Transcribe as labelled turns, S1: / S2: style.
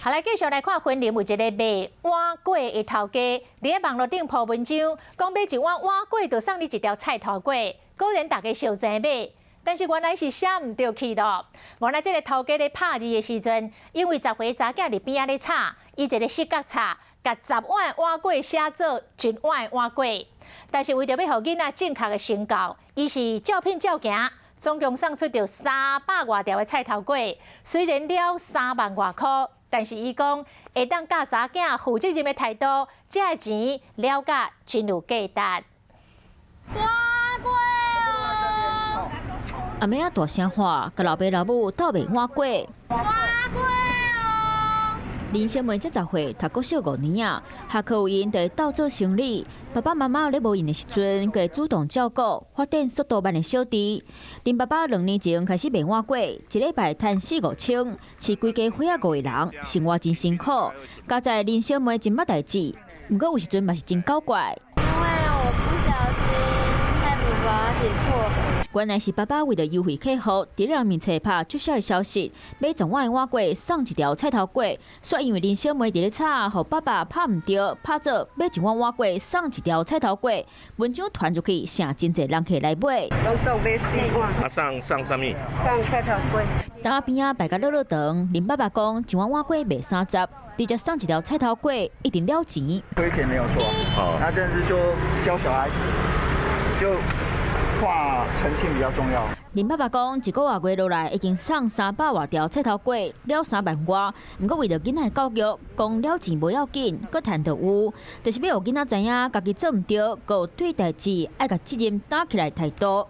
S1: 好來，繼續來看雲林有一個賣碗粿的頭家，佇咧網路頂鋪文章，講買一碗碗粿就送你一條菜頭粿，果然大家相爭買，但是原來是寫毋著去囉。原來這個頭家咧拍字的時陣，因為10歲查囝佇邊仔咧吵，伊一个失覺吵，共10碗碗粿寫做一碗碗粿。但是為著欲予囡仔正確的身教，伊是照片照行，總共送出著300外條的菜頭粿，雖然了3萬外箍。但是伊講會當教查囝負責任的態度，這个錢了甲真有價值。
S2: 碗粿哦！
S3: 阿妹仔大聲喊，共老爸老母鬥賣碗粿。
S2: 碗粿哦！
S3: 林小妹才10歲，讀國小5年啊，下課有閒就會鬥做生理。爸爸媽媽咧無閒的時陣，會主動照顧，發展速度慢的小弟。林爸爸2年前開始賣碗粿，一禮拜賺四五千，飼規家伙仔五個人，生活真辛苦。佳哉林小妹真捌代誌，毋過有時陣嘛是真狡怪。
S2: 因為我不小心害爸爸寫錯。
S3: 原來是爸爸為著優惠客戶，佇咧人面前拍促銷的消息，買10碗碗粿送一條菜頭粿，煞因為林小妹佇咧吵，予爸爸拍毋著，拍做買一碗碗粿送一條菜頭粿，文章傳出去，誠真濟人客來買。
S4: 攏總買四碗。
S5: 啊，送送啥物？
S4: 送菜頭粿。
S3: 桌仔邊仔擺甲落落長，林爸爸講一碗碗粿賣30，直接送一條菜頭粿，一定了錢。
S6: 虧錢沒有錯，那但是說教小孩子就話誠信比較重要。
S3: 林爸爸講，一個外月落來已經送300外條菜頭粿，了3萬外。毋過為著囡仔教育，講了錢無要緊，閣趁著有，就是欲予囡仔知影，家己做毋著，閣有對代誌愛共責任擔起來態度。